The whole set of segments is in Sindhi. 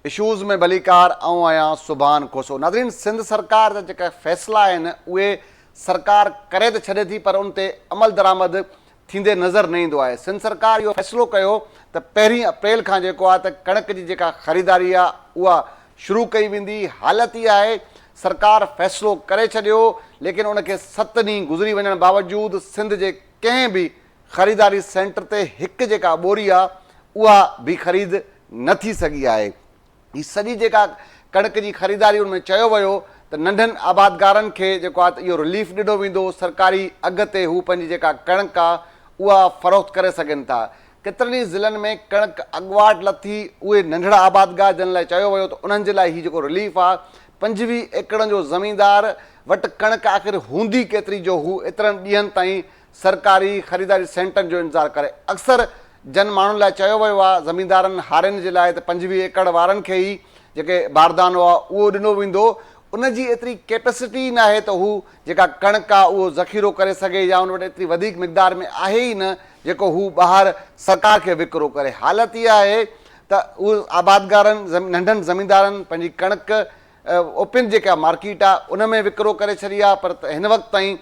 اشوز ۾ ڀليڪار آئون آهيان سبحان کوسو ناظرين سنڌ سرڪار جا جيڪا فيصلا آهن اهي سرڪار ڪري ته ڇڏي ٿي پر ان تي عمل درآمد ٿيندي نظر نه ايندو آهي سنڌ سرڪار اهو فيصلو ڪيو ته پهرين اپريل کان جيڪو آهي ته ڪڻڪ جي جيڪا خريداري آهي اها شروع ڪئي ويندي حالت اها آهي سرڪار فيصلو ڪري ڇڏيو ليڪن ان کي ست ڏينهن گذري وڃڻ باوجود سنڌ جي ڪنهن به خريداري سينٽر تي هڪ جيڪا ٻوري آ اها به خريد نه ٿي سگهي آهي. هي سڄي جيڪا ڪڻڪ جي خريداري ان ۾ چيو ويو ته ننڍن آبادگارن کي جيڪو آ ته اهو رليف ڏنو ويندو سرڪاري اگهه تي هو پنهنجي جيڪا ڪڻڪ آ اها فروخت ڪري سگهن ٿا. ڪيترن ئي ضلعن ۾ ڪڻڪ اڳواٽ لٿي اهي ننڍڙا آبادگار جن لاء چيو ويو ته انهن جي لاء هي جيڪو رليف آ 25 ايڪڙن جو زميندار وٽ ڪڻڪ آخر هوندي ڪيتري جو هو ايترن ڏينهن تائين سرڪاري خريداري سينٽرن جو انتظار ڪري. اڪثر جن ماڻهن لاء چيو ويو آهي زميندارن هارين جي لاء ته 25 ايڪڙ وارن کي ئي جيڪي باردانو آهي اهو ڏنو ويندو ان جي ايتري ڪيپسٽي ئي ناهي ته هو جيڪا ڪڻڪ آهي اهو ذخيرو ڪري سگهي يا ان وٽ ايتري وڌيڪ مقدار ۾ آهي ئي نه جيڪو هو ٻاهر سرڪار کي وڪرو ڪري. حالت اها آهي ته اهي آبادگارن ننڍن زميندارن پنهنجي ڪڻڪ اوپن جيڪا مارڪيٽ آهي ان ۾ وڪرو ڪري ڇڏي آهي پر هن وقت تائين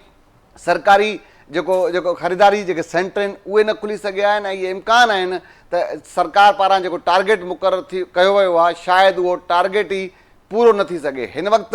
سرڪاري جيڪو جيڪو خريداري جيڪي سينٽر آهن اهي نه کلي سگهيا آهن ۽ اهي امڪان آهن ته سرڪار پاران جيڪو ٽارگيٽ مقرر ٿي ڪيو ويو آهي شايد اهو ٽارگيٽ ئي پورو نه ٿي سگهي هن وقت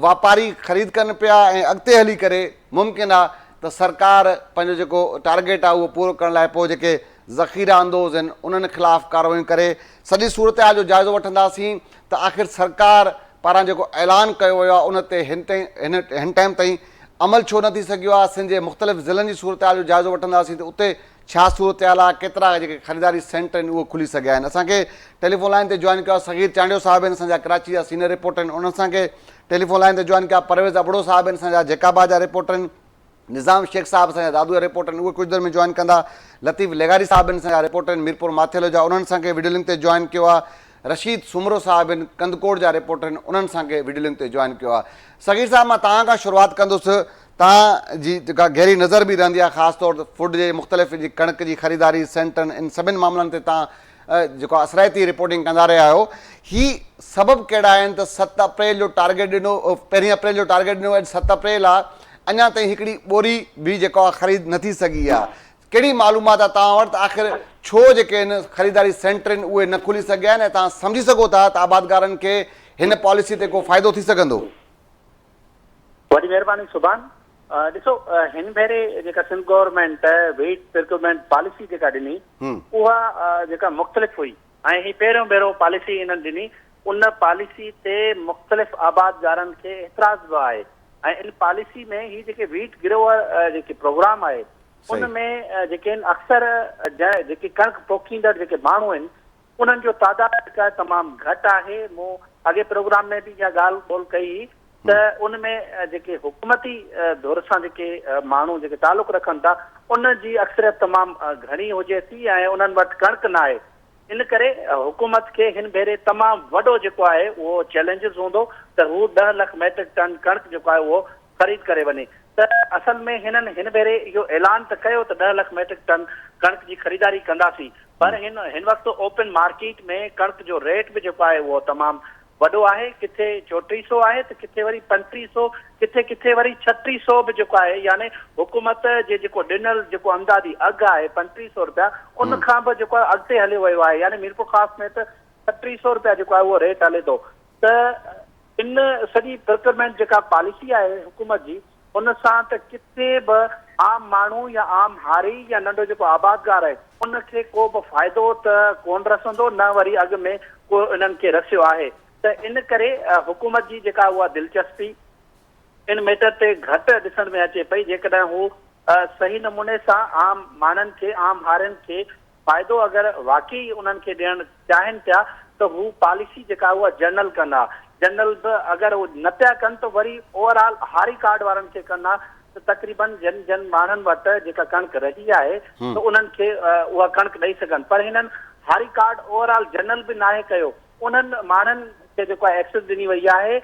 واپاري خريد ڪن پيا ۽ اڳتي هلي ڪري ممڪن آهي ته سرڪار پنهنجو جيڪو ٽارگيٽ آهي اهو پورو ڪرڻ لاء پوء جيڪي ذخيره اندوز آهن انهن خلاف ڪارروايون ڪري سڄي صورتحال جو جائزو وٺنداسين ته آخر سرڪار پاران جيڪو اعلان ڪيو ويو آهي ان تي هن هن ٽائيم تائين عمل ڇو نه ٿي سگهيو آهي، سنڌ جي مختلف ضلعن جي صورتحال جو جائزو وٺنداسين ته اتي ڇا صورتحال آهي، ڪيترا جيڪي خريداري سينٽر آهن اهي کلي سگهيا آهن. اسان کي ٽيليفون لائين تي جوائن ڪيو آهي صغير چانڊيو صاحب آهن اسان جا ڪراچي جا سينئر رپورٽر آهن انهن اسان کي ٽيليفون لائين تي جوائن ڪيو آهي پرويز ابڙو صاحب آهن اسان جا جيڪب آباد جا رپورٽر آهن نظام شيخ صاحب اسان جا دادو جا رپورٽر آهن اهي ڪجهه دير ۾ جوائن ڪندا لطيف لغاري صاحب آهن اسان جا رپورٽر آهن ميرپور ماٿيلو جا انهن اسان کي وڊيو لنڪ تي جوائن ڪيو آهي رشيد سومرو صاحب آهن ڪنڌڪوٽ جا رپورٽر آهن انهن اسان کي وڊيو لنڪ تي جوائن ڪيو آهي صغير صاحب مان توهان کان شروعات ڪندس توهان جي جيڪا گهري نظر به رهندي آهي خاص طور فوڊ جي مختلف جي ڪڻڪ جي خريداري سينٽرن ان سڀن معاملن تي توهان جيڪو اثرائتي رپورٽنگ ڪندا رهيا آهيو هي سبب ڪهڙا آهن ته 7 اپريل جو ٽارگيٽ ڏنو پهرين اپريل جو ٽارگيٽ ڏنو اڄ 7 اپريل آهي اڃا تائين هڪڙي ٻوري به جيڪو آهي خريد نه ٿي سگهي آهي ڪهڙي معلومات آهي توهان وٽ ته آخر ڇو جيڪي آهن خريداري سينٽر آهن اهي نه کلي سگهيا آهن ۽ توهان سمجهي سگهو ٿا ته آبادگارن کي هن پاليسي تي ڪو فائدو ٿي سگهندو؟ وڏي مهرباني سبحان. ڏسو هن ڀيري جيڪا Sindh government wheat procurement policy جيڪا ڏني اها جيڪا مختلف هئي ۽ هي پهريون ڀيرو پاليسي انهن ڏني ان پاليسي تي مختلف آبادگارن کي اعتراض به آهي ۽ ان پاليسي ۾ هي جيڪي ويٽ گروئر جيڪي پروگرام آهي ان ۾ جيڪي آهن اڪثر جيڪي ڪڻڪ پوکيندڙ جيڪي ماڻهو آهن انهن جو تعداد جيڪا آهي تمام گهٽ آهي مون اڳي پروگرام ۾ به اها ڳالهه ٻولهه ڪئي هئي ته ان ۾ جيڪي حڪومتي ڌر سان جيڪي ماڻهو جيڪي تعلق رکن ٿا ان جي اڪثريت تمام گهڻي هجي ٿي ۽ انهن وٽ ڪڻڪ ناهي ان ڪري حڪومت کي هن ڀيري تمام وڏو جيڪو آهي اهو چئلينجز هوندو ته هو ڏهه لک ميٽرڪ ٽن ڪڻڪ جيڪو آهي اهو خريد ڪري وڃي ته اصل ۾ هنن هن ڀيري اهو اعلان ته ڪيو ته ڏهه لک ميٽرڪ ٽن ڪڻڪ جي خريداري ڪنداسين پر هن هن وقت اوپن مارڪيٽ ۾ ڪڻڪ جو ريٽ به جيڪو آهي اهو تمام وڏو آهي، ڪٿي چوٽيهه سو آهي ته ڪٿي وري پنجٽيهه سو، ڪٿي ڪٿي وري ڇٽيهه سو به جيڪو آهي يعني حڪومت جي جيڪو ڏنل جيڪو امدادي اگهه آهي پنجٽيهه سو رپيا ان کان به جيڪو آهي اڳتي هليو ويو آهي يعني ميرپورخاص ۾ ته ڇٽيهه سو رپيا جيڪو آهي اهو ريٽ هلي ٿو ته ان سڄي پروڪيورمينٽ جيڪا پاليسي آهي حڪومت جي ان سان ته ڪٿي به عام ماڻهو يا عام هاري يا ننڍو جيڪو آبادگار آهي ان کي ڪو به فائدو ته ڪونه رسندو نه وري اڳ ۾ ڪو انهن کي رسيو آهي ته ان ڪري حڪومت جي جيڪا اها دلچسپي ان ميٽر تي گهٽ ڏسڻ ۾ اچي پئي جيڪڏهن هو صحيح نموني سان عام ماڻهن کي عام هارين کي فائدو اگر واقعي انهن کي ڏيڻ چاهين پيا ته هو پاليسي جيڪا اها جنرل ڪن ها، جنرل به اگر هو نه پيا ڪن ته وري اوور آل هاري ڪارڊ وارن کي ڪن ها ته تقريبن جن جن ماڻهن وٽ جيڪا ڪڻڪ رهي آهي ته انهن کي اها ڪڻڪ ڏئي سگهن پر هنن هاري ڪارڊ اوور آل جنرل به ناهي ڪيو انهن ماڻهن کي جيڪو آهي ايڪسس ڏني وئي آهي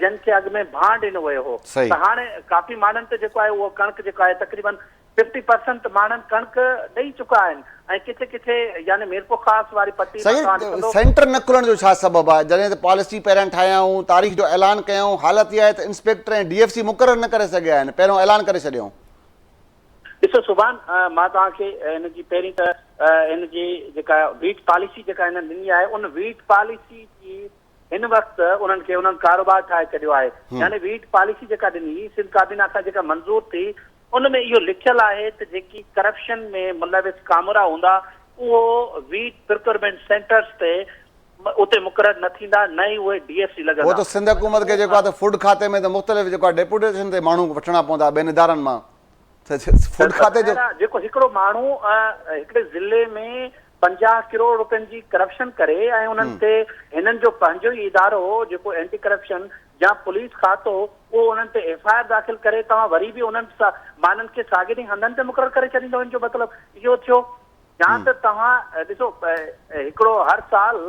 جن کي اڳ ۾ ڀاڻ ڏنو ويو هو ته هاڻي ڪافي ماڻهن ته جيڪو آهي اهو ڪڻڪ جيڪا آهي تقريبن. ففٽي پرسنٽ ماڻهن ڪڻڪ ڏئي چڪا آهن ۽ ڪٿي ڪٿي يعني ميرپورخاص واري پٽي مان توهان سائين ڏسندو. سينٽر نه کلڻ جو ڇا سبب آهي جڏهن ته پاليسي پهريان ٺاهيائون تاريخ جو اعلان ڪيائون حالت اها آهي ته انسپيڪٽر ۽ ڊي ايف سي مقرر نه ڪري سگهيا آهن پهريون اعلان ڪري ڇڏيائون. ڏسو سبحان مان توهان کي هن جي پهرين ته هن جي جيڪا ويٽ پاليسي جيڪا هنن ڏني آهي ان ويٽ پاليسي جي هن وقت انهن کي انهن ڪاروبار ٺاهي ڇڏيو آهي يعني ويٽ پاليسي جيڪا ڏني سنڌ ڪابينا کان جيڪا منظور ٿي ان ۾ اهو لکيل آهي ته جيڪي ڪرپشن ۾ ملوث ڪامورا هوندا اهو ويٽ پروڪيورمينٽ سينٽرز تي اتي مقرر نه ٿيندا نه ئي اهي ڊي ايف سي پوء لڳندا ته سنڌ حڪومت کي جيڪو آهي ته فوڊ کاتي ۾ ته مختلف جيڪو آهي ڊيپوٽيشن تي ماڻهو وٺڻا پوندا ٻين ادارن مان فوڊ کاتي جو. جيڪو هڪڙو ماڻهو هڪڙي ضلعي ۾ 50 ڪروڙ روپين جي ڪرپشن ڪري ۽ انهن تي هنن جو پنهنجو ئي ادارو جيڪو اينٽي ڪرپشن يا پوليس کاتو اهو انهن تي ايف I R داخل ڪري توهان وري به انهن ماڻهن کي ساڳين ئي هنڌن تي مقرر ڪري ڇڏيندو ان جو مطلب اهو ٿيو يا ته توهان ڏسو هڪڙو هر سال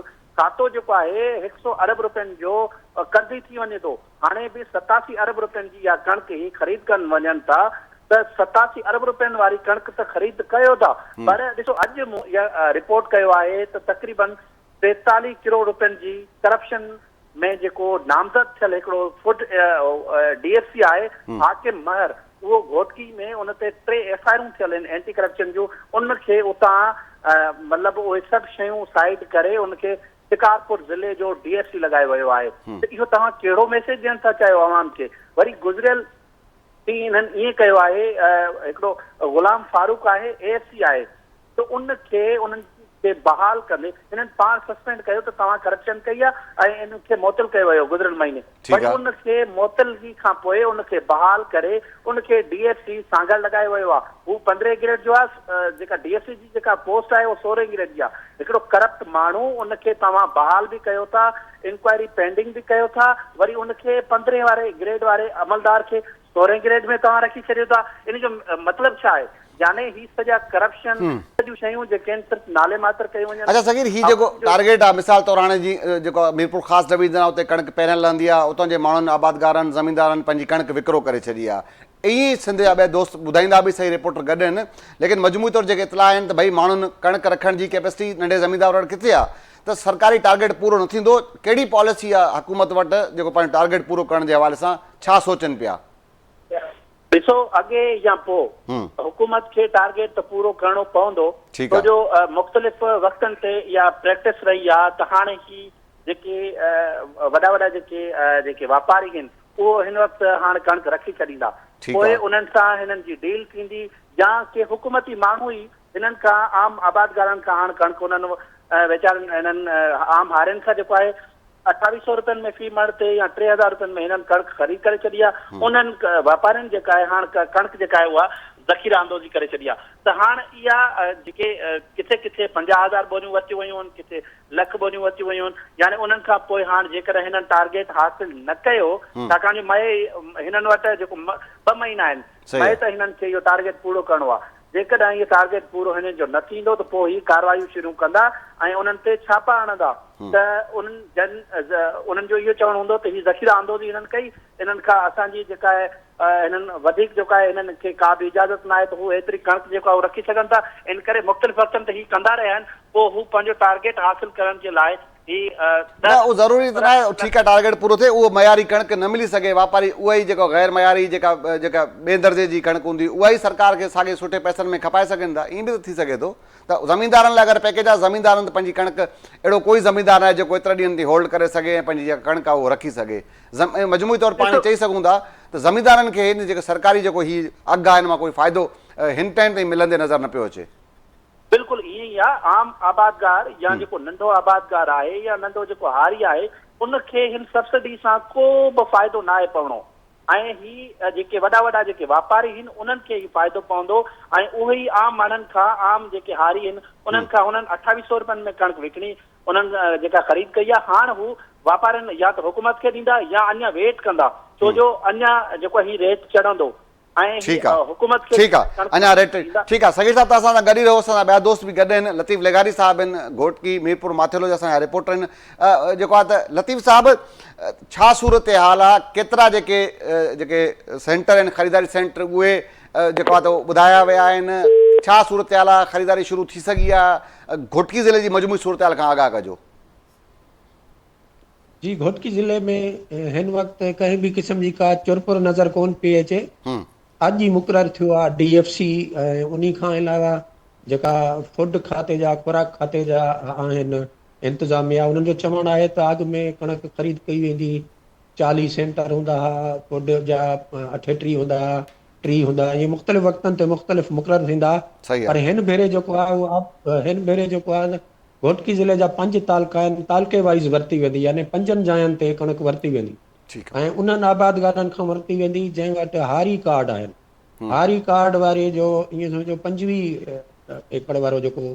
کاتو جيڪو آهي هڪ سو ارب روپين جو قرضي ٿي وڃي ٿو هاڻي به 87 ارب روپين جي اها ڪڻڪ هي خريد ڪن وڃن ٿا ته 87 ارب روپين واري ڪڻڪ ته خريد ڪيو ٿا پر ڏسو اڄ مون اها رپورٽ ڪيو آهي ته تقريبن 43 ڪروڙ روپين جي ڪرپشن ۾ جيڪو نامزد ٿيل هڪڙو فوڊ ڊي ايف سي آهي حاڪم مهر اهو گهوٽڪي ۾ ان تي ٽي ايف I آرون ٿيل آهن اينٽي ڪرپشن جون ان کي اتان مطلب اهي سڀ شيون سائيڊ ڪري ان کي شڪارپور ضلعي جو ڊي ايف سي لڳايو ويو آهي ته اهو توهان ڪهڙو ميسيج ڏيڻ ٿا چاهيو عوام کي وري گذريل ڏينهن انهن ائين ڪيو آهي هڪڙو غلام فاروق آهي اي ايف سي آهي ته ان کي انهن کي بحال ڪندي انهن پاڻ سسپينڊ ڪيو ته توهان ڪرپشن ڪئي آهي ۽ ان کي معطل ڪيو ويو گذريل مهيني وري ان کي معطلگي کان پوء ان کي بحال ڪري ان کي ڊي ايف سي سانگهڙ لڳايو ويو آهي هو پندرهين گريڊ جو آهي جيڪا ڊي ايف سي جي جيڪا پوسٽ آهي اهو سورهين گريڊ جي آهي هڪڙو ڪرپٽ ماڻهو ان کي توهان بحال به ڪيو ٿا انڪوائري پينڊنگ به ڪيو ٿا وري ان کي پندرهين واري گريڊ واري عملدار کي سورهين گريڊ ۾ توهان رکي ڇڏيو ٿا ان جو مطلب ڇا آهي يعني هي سڄا ڪرپشن سڄيون شيون جيڪي آهن صرف نالي ماتر ڪيون وڃن. اڇا صغير هي جيڪو ٽارگيٽ آ مثال طور هاڻي جي جيڪو ميرپور خاص ڊويزن آ اتي ڪڻڪ پهريان لهندي آ اتان جي ماڻهن آبادگارن زميندارن پنهنجي ڪڻڪ وڪرو ڪري ڇڏي آ ائين ئي سنڌ جا ٻيا دوست ٻڌائيندا به سهي رپورٽر گڏ آهن ليڪن مجموعي طور جيڪي اطلاع آهن ته ڀئي ماڻهن ڪڻڪ رکڻ جي ڪيپسٽي ننڍي زميندار وٽ ڪٿي آ ته سرڪاري ٽارگيٽ پورو نه ٿيندو ڪهڙي پاليسي آ حڪومت وٽ جيڪو پنهنجو ٽارگيٽ پورو ڪرڻ جي حوالي سان ڇا سوچن پيا. ڏسو اڳي يا پوء حڪومت کي ٽارگيٽ ته پورو ڪرڻو پوندو ڇو جو مختلف وقتن تي اها پريڪٽس رهي آهي ته هاڻي هي جيڪي وڏا وڏا جيڪي جيڪي واپاري آهن اهو هن وقت هاڻ ڪڻڪ رکي ڇڏيندا پوء انهن سان هنن جي ڊيل ٿيندي يا ڪي حڪومتي ماڻهو ئي هنن کان عام آبادگارن کان هاڻ ڪڻڪ انهن ويچارن هنن عام هارين کان جيڪو آهي اٺاويهه سئو رپين ۾ في مڻ تي يا 3000 رپين ۾ هنن ڪڻڪ خريد ڪري ڇڏي آهي، انهن واپارين جيڪا آهي هاڻ ڪڻڪ جيڪا آهي اها ذخيره اندوزي ڪري ڇڏي آهي ته هاڻ اها جيڪي ڪٿي ڪٿي 50 هزار ٻوريون ورتيون ويون آهن ڪٿي لک ٻوريون ورتيون ويون آهن يعني انهن کان پوء هاڻ جيڪڏهن هنن ٽارگيٽ حاصل نه ڪيو ڇاڪاڻ جو مئي هنن وٽ جيڪو ٻه مهينا آهن مئي ته هنن کي اهو ٽارگيٽ پورو ڪرڻو آهي جيڪڏهن اهو ٽارگيٽ پورو هنن جو نه ٿيندو ته پوء هي ڪارروايون شروع ڪندا ۽ انهن تي ڇاپا هڻندا ته انهن جن انهن جو اهو چوڻ هوندو ته هي ذخيره اندوزي هنن ڪئي انهن کان اسان جي جيڪا آهي هنن وڌيڪ جيڪو آهي هنن کي ڪا به اجازت ناهي ته هو ايتري ڪڻڪ جيڪو آهي رکي سگهن ٿا ان ڪري مختلف وقتن تي هي ڪندا رهيا آهن پوء هو پنهنجو ٽارگيٽ حاصل ڪرڻ جي لاء هي نه اهو ضروري ته ناهي ٺيڪ آهي ٽارگيٽ پورو ٿئي اهو معياري ڪڻڪ نه ملي سگهي واپاري اها ئي جيڪا غير معياري جيڪا جيڪا ٻئي درجي جي ڪڻڪ هوندي اها ئي سرڪار کي ساڳي سٺي پئسن ۾ کپائي سگهن ٿا ائين به ته ٿي سگهي ٿو ته زميندارن لاء اگر پيڪيج آهي زميندارن ته پنهنجي ڪڻڪ اهڙو ڪوئي زميندار ناهي جيڪو ايترا ڏينهن تائين هولڊ ڪري سگهي ۽ پنهنجي جيڪا ڪڻڪ آهي اهو رکي سگهي مجموعي طور پاڻ چئي سگهون ٿا ته زميندارن کي هن جيڪو سرڪاري جيڪو هي اگهه آهي هن مان ڪوئي فائدو هن ٽائيم تائين ملندي نظر نه پيو اچي. بلڪل ائين ئي آ، عام آبادگار يا جيڪو ننڍو آبادگار آهي يا ننڍو جيڪو هاري آهي ان کي هن سبسڊي سان ڪو به فائدو ناهي پوڻو ۽ هي جيڪي وڏا وڏا جيڪي واپاري هن انهن کي ئي فائدو پوندو ۽ اهي ئي عام ماڻهن کان عام جيڪي هاري هن انهن کان هنن اٺاويهه سئو رپين ۾ ڪڻڪ وڪڻي انهن جيڪا خريد ڪئي آ هاڻ هو واپارين يا ته حڪومت کي ڏيندا يا اڃا ويٽ ڪندا ڇو جو اڃا جيڪو هي ريٽ چڙهندو. ۽ ٺيڪ آ حڪومت کي ٺيڪ آ اڃا ريٽ ٺيڪ آ صغير صاحب ته اسان سان گڏ ئي رهو اسان سان ٻيا دوست به گڏ آهن لطيف لغاري صاحب آهن گهوٽڪي ميرپور ماٿيلو جا اسان جا رپورٽر آهن جيڪو آ ته لطيف صاحب ڇا صورتحال آ ڪيترا جيڪي جيڪي سينٽر آهن خريداري سينٽر اهي جيڪو آ ته ٻڌايا ويا آهن ڇا صورتحال آ خريداري شروع ٿي سگهي آ گهوٽڪي ضلعي جي مجموعي صورتحال کان آگاهه ڪجو. جي گهوٽڪي ضلعي ۾ هن وقت ڪنهن به قسم جي ڪا چرپر نظر ڪون پئي اچي. اڄ ئي مقرر ٿيو آهي ڊي ايف سي ۽ انهي کان علاوه جيڪا فوڊ کاتي جا خوراڪ کاتي جا آهن انتظاميا انهن جو چوڻ آهي ته اڳ ۾ ڪڻڪ خريد ڪئي ويندي 40 سينٽر هوندا ها فوڊ جا 38 هوندا ها 30 هوندا ائين مختلف وقتن تي مختلف مقرر ٿيندا پر هن ڀيري جيڪو آهي اهو هن ڀيري جيڪو آهي گهوٽڪي ضلعي جا پنج تعلقا آهن، تعلقي وائيز ورتي ويندي يعني پنجن جاين تي ڪڻڪ ورتي ويندي ۽ انهن آبادگارن کان ورتي ويندي جنهن وٽ هاري ڪارڊ آهن. هاري ڪارڊ واري جو ائين سمجهو 25 ايڪڙ وارو جيڪو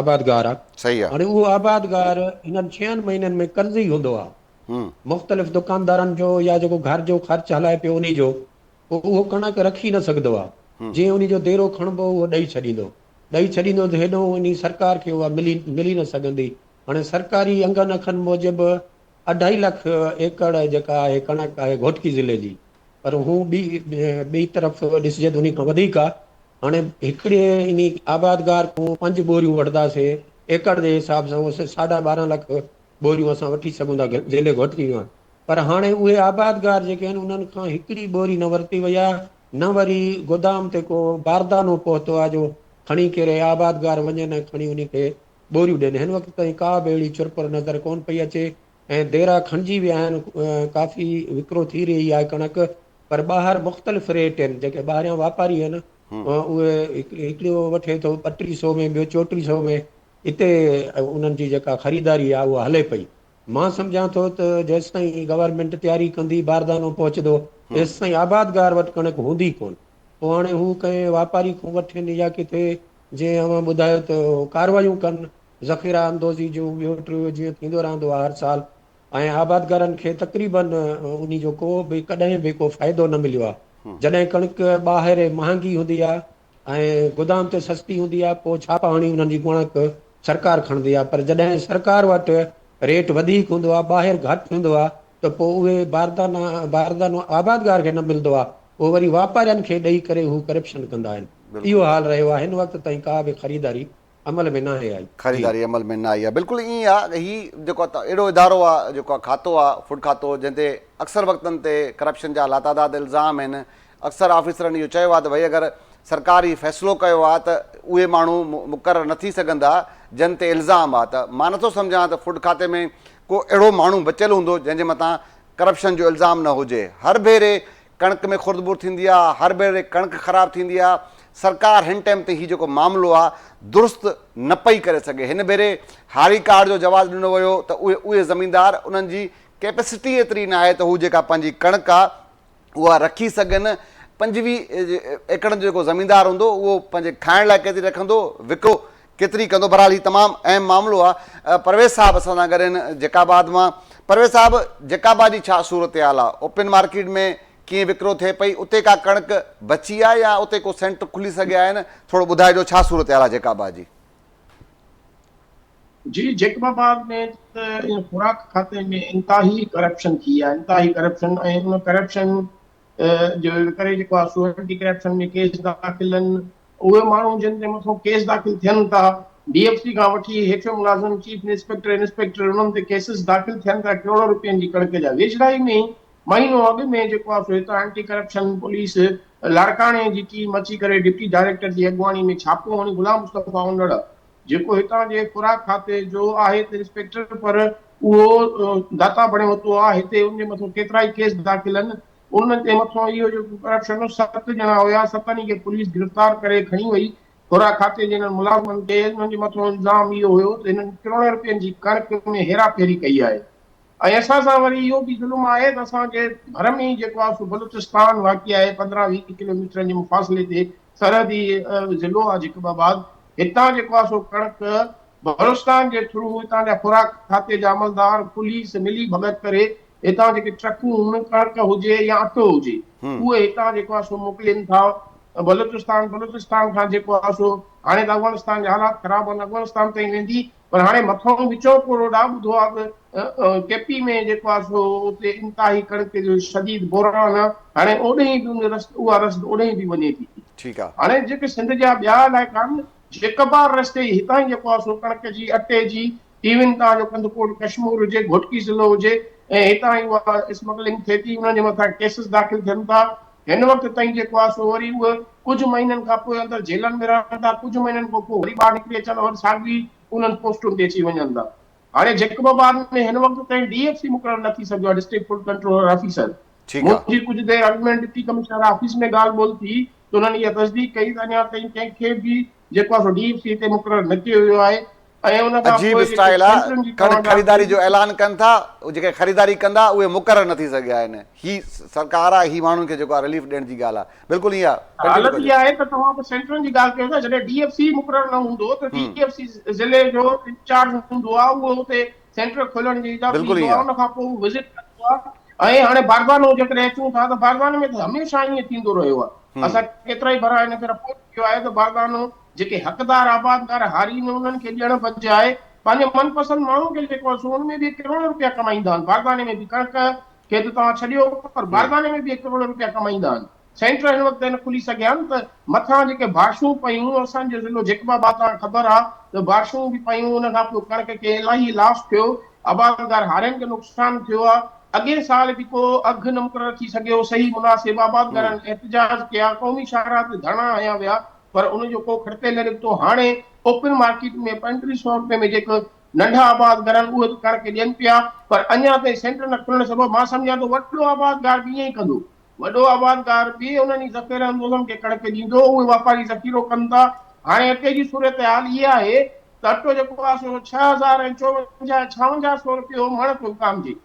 آبادگار آهي هاڻي اهو آبادگار هنن ڇهن مهينن ۾ قرضي هوندو آهي مختلف دڪاندارن جو يا جيڪو گهر جو خرچ هلائي پيو انهي جو پوء اهو ڪڻڪ رکي نه سگهندو آهي جيئن انهي جو ديرو کڻبو اهو ڏئي ڇڏيندو. ڏئي ڇڏيندو ته هيڏانهن انهي سرڪار کي اها ملي ملي نه سگهندي. هاڻي سرڪاري انگن اکن موجب اڍائي لک ايڪڙ جيڪا آهي ڪڻڪ آهي گهوٽڪي ضلعي جي پر هون ٻي ٻئي طرف ڏسجي ته انهي کان وڌيڪ آهي. هاڻي هڪڙي انهي آبادگار کان پنج ٻوريون وٺنداسي ايڪڙ جي حساب سان اهو ساڍا 12 لک ٻوريون اسان وٺي سگهون ٿا ضلعي گهوٽڪي مان پر هاڻي اهي آبادگار جيڪي آهن انهن کان هڪڙي ٻوري نه ورتي وئي آهي نه وري گودام تي ڪو باردانو پهتو آهي جو کڻي ڪري آبادگار وڃن ۽ کڻي انهي کي ٻوريون ڏين. هن وقت تائين ڪا به اهڙي چرپر نظر ڪونه پئي اچي ۽ ديرا کڻجي ويا آهن، ڪافي وڪرو ٿي رهي آهي ڪڻڪ پر ٻاهر مختلف ريٽ آهن، جيڪي ٻاهريان واپاري آهن اهي هڪڙو وٺي ٿو 32 سو ۾ ٻيو 34 سو ۾ اتي انهن جي جيڪا خريداري آهي اها هلي پئي. مان سمجهان ٿو ته جيستائين گورنمينٽ تياري ڪندي باردانو پهچندو تيستائين آبادگار وٽ ڪڻڪ هوندي ڪونه. پوء هاڻي هو ڪنهن واپاري کان وٺن يا ڪٿي جيئن اوهان ٻڌايو ته ڪاروايون ڪن ذخيره اندوزي جون ٻيو ٽيو جيئن ٿيندو رهندو آهي هر سال ۽ آبادگارن کي تقريبن انهي جو ڪو به ڪڏهن به ڪو فائدو نه مليو آهي جڏهن ڪڻڪ ٻاهر مهانگي هوندي آهي ۽ گودام تي سستي هوندي آهي پوء ڇاپا هڻي انهن جي ڪڻڪ سرڪار کڻندي آهي پر جڏهن سرڪار وٽ ريٽ وڌيڪ هوندو آهي ٻاهر گهٽ هوندو آهي ته پوء اهي باردانا باردانو آبادگار کي نه ملندو آهي اهو وري واپارين کي ڏئي ڪري هو ڪرپشن ڪندا آهن اهو حال رهيو آهي هن وقت تائين ڪا به خريداري عمل ۾ ناهي آئي. جي. خريداري عمل ۾ نه آئي آهي بلڪل ائين آهي هي جيڪو اهڙو ادارو آهي جيڪو کاتو آهي فوڊ کاتو جنهن تي اڪثر وقتن تي ڪرپشن جا لاتعداد الزام آهن اڪثر آفيسرن اهو چيو آهي ته ڀئي اگر سرڪار هي فيصلو ڪيو آهي ته اهي ماڻهو مقرر نه ٿي سگهندا جن تي الزام آهي ته مان نٿو سمجهان ته فوڊ کاتي ۾ ڪو اهڙو ماڻهو بچيل هوندو جنهن جي مٿان ڪرپشن جو الزام نه هجي هر ڀيري ڪڻڪ ۾ خرد برد ٿيندي آهي هر ڀيري ڪڻڪ خراب ٿيندي آهي سرڪار هن ٽائيم تي هي جيڪو معاملو آهي درست نه پئي ڪري سگهي هن ڀيري هاري ڪارڊ جو جواز ڏنو ويو ته اهي اهي زميندار انهن جي ڪيپسٽي ايتري ناهي ته هو جيڪا پنهنجي ڪڻڪ آهي اها رکي سگهن، 25 ايڪڙن جو جيڪو زميندار هوندو اهو پنهنجي کائڻ لاء ڪيتري رکندو، وڪرو ڪيتري ڪندو، بهرحال هي تمام اهم معاملو آهي. پرويز صاحب اسان سان گڏ آهن جيڪب آباد مان، پرويز صاحب جيڪب آباد جي ڇا صورتحال آهي، اوپن مارڪيٽ ۾ ڪيئن وڪرو ٿئي پئي، اتي ڪا ڪڻڪ بچي آهي يا اتي ڪو سينٽر کلي سگهيا آهن، ٿورو ٻڌائجو ڇا صورتحال آهي جيڪب آباد جي. جي جيڪب آباد ۾ ته ان خوراڪ کاتي ۾ انتهائي ڪرپشن ٿي آهي انتهائي ڪرپشن ۽ ان ڪرپشن جو ڪري جيڪو آهي سو اينٽي ڪرپشن ۾ ڪيس داخل آهن اهي ماڻهو جن تي مٿو ڪيس داخل ٿين ٿا ڊي ايف سي کان وٺي هيٺيون ملازم چيف انسپيڪٽر انسپيڪٽر انهن تي ڪيسز داخل ٿين ٿا ڪروڙ روپين جي ڪڻڪ جا ويجهڙائي ۾ مهينو اڳ ۾ جيڪو آهي سو هتان اينٽي ڪرپشن پوليس لاڙڪاڻي جي ٽيم اچي ڪري ڊپٽي ڊائريڪٽر جي اڳواڻي ۾ ڇاپو هڻي غلام مصطفيٰ انڙ جيڪو هتان جي خوراڪ کاتي جو آهي ته انسپيڪٽر پر اهو داتا بڻي وتو آهي هتي ان جي مٿو ڪيترائي ڪيس داخل آهن ان جي مٿو اهو جيڪو ڪرپشن هو ست ڄڻا هيا ستن ئي کي پوليس گرفتار ڪري کڻي وئي خوراڪ کاتي جي انهن ملازمن تي انهن جي مٿو الزام اهو هيو ته هنن ڪروڙين روپين جي ڪڻڪ ۾ هيرا ڦيري ڪئي آهي ۽ اسان سان وري اهو به ظلم آهي ته اسان جي ڀر ۾ ئي جيڪو آهي سو بلوچستان واقع آهي 15 20 ڪلوميٽرن جي مفاصلي تي سرحدي ضلعو آهي جيڪب آباد هتان جيڪو آهي سو ڪڻڪ بلوچستان جي ٿرو هتان جا خوراڪ کاتي جا عملدار پوليس ملي ڀڳت ڪري هتان جيڪي ٽرڪون ڪڻڪ هجي يا اٽو هجي. اهي هتان جيڪو آهي سو موڪلين ٿا بلوچستان، بلوچستان کان جيڪو آهي سو هاڻي ته افغانستان جا حالات خراب آهن افغانستان تائين ويندي پر هاڻي مٿئون وچون ڪو روڊ آهي ٻڌو آهي ته ڪي پي ۾ جيڪو آهي سو اتي انتهائي ڪڻڪ جو شديد بحران آهي هاڻي اوڏهين به ان رست اها رسد اوڏهين به وڃي ٿي. ٺيڪ آهي. هاڻي جيڪي سنڌ جا ٻيا علائقا آهن جيڪب آباد رستي ئي هتان ئي جيڪو آهي سو ڪڻڪ جي اٽي جي ايون تان جو ڪنڌڪوٽ ڪشمور هجي گهوٽڪي ضلعو هجي ۽ هتان ئي اها اسمگلنگ ٿئي ٿي انهن جي مٿان ڪيسز داخل ٿين ٿا هن وقت تائين جيڪو آهي سو وري اهي ڪجهه مهينن کان پوء اندر جيلن ۾ رهن ٿا ڪجهه مهينن کان پوء وري ٻاهر نڪري اچن ٿا وري ساڳي انهن پوسٽن تي اچي وڃن ٿا هاڻي جيڪب آباد ۾ هن وقت تائين ڊي ايف سي مقرر نه ٿي سگهيو آهي ڊسٽرڪٽ فوڊ ڪنٽرولر آفيسر ٺيڪ آ. منهنجي ڪجهه دير اڳ ۾ ڊپٽي ڪمشنر آفيس ۾ ڳالهه ٻولهه ٿي ته انهن اها تصديق ڪئي ته اڃا تائين ڪنهن کي به جيڪو آهي سو ڊي ايف سي تي مقرر نه ڪيو ويو آهي ۽ ان کان عجيب پوء جيڪي اسٽائل آ سينٽرن جي ڪڻڪ توهان ڳالهه خريداري ڪئي جو اعلان ڪن ٿا جيڪي خريداري ڪندا اهي مقرر نه ٿي سگهيا آهن هي سرڪار آ هي ماڻهن کي جيڪو آ رليف ڏيڻ جي ڳالهه آ بلڪل ائين آ ڪنٽينيو حالت ڪجو. اها آهي ته توهان به سينٽرن جي ڳالهه ڪيو ٿا جڏهن ڊي ايف سي مقرر نه هوندو ته ڊي ايف سي ضلعي جو انچارج هوندو آ اهو اتي سينٽر کولڻ جي اجازت بلڪل ڏيندو ائين آ آ. ان کان پوء هو وزٽ ڪندو آ ۽ هاڻي باردانو جيڪڏهن اچون ٿا ته بارداني ۾ ته هميشه ائين ٿيندو رهيو آ اسان ڪيترائي ڀيرا ان کي رپورٽ ڪيو آهي ته باردانو جيڪي حقدار آبادگار هاري آهن انهن کي ڏيڻ بجاء پنهنجي من پسند ماڻهن کي جيڪو آهي سو ان ۾ به ڪروڙين روپيا ڪمائيندا آهن بارداني ۾ به ڪڻڪ کي ته توهان ڇڏيو پر بارداني ۾ به ڪروڙين روپيا ڪمائيندا آهن سينٽر هن وقت تائين کلي سگهيا آهن ته مٿان جيڪي بارشون پيون اسان جو ضلعو جيڪب آباد توهان کي خبر آهي ته بارشون به پيون ان کان پوء ڪڻڪ کي الاهي لاس ٿيو آبادگار هارين کي نقصان ٿيو آهي اڳئين سال به ڪو اگهه نه مقرر ٿي سگهيو صحيح مناسب آبادگارن احتجاج ڪيا قومي شاهراهه تي ڌرڻا هنيا ويا پر ان جو ڪو کڙتي نه نڪتو، هاڻي اوپن مارڪيٽ ۾ 35 سئو رپئي ۾ جيڪي ننڍا آبادگار آهن اهي ته ڪڻڪ ڏين پيا پر اڃا تائين سينٽر نه کلڻ سبب مان سمجهان ٿو وڏو آبادگار به ائين ئي ڪندو، وڏو آبادگار به انهن ئي ذخيره اندوزن کي ڪڻڪ ڏيندو، اهي واپاري ذخيرو ڪن ٿا، هاڻي اٽي جي صورتحال اها آهي ته اٽو جيڪو آهي سو 6000 ۽ 54 56 سئو رپيو مڻ ٿو وڪامجي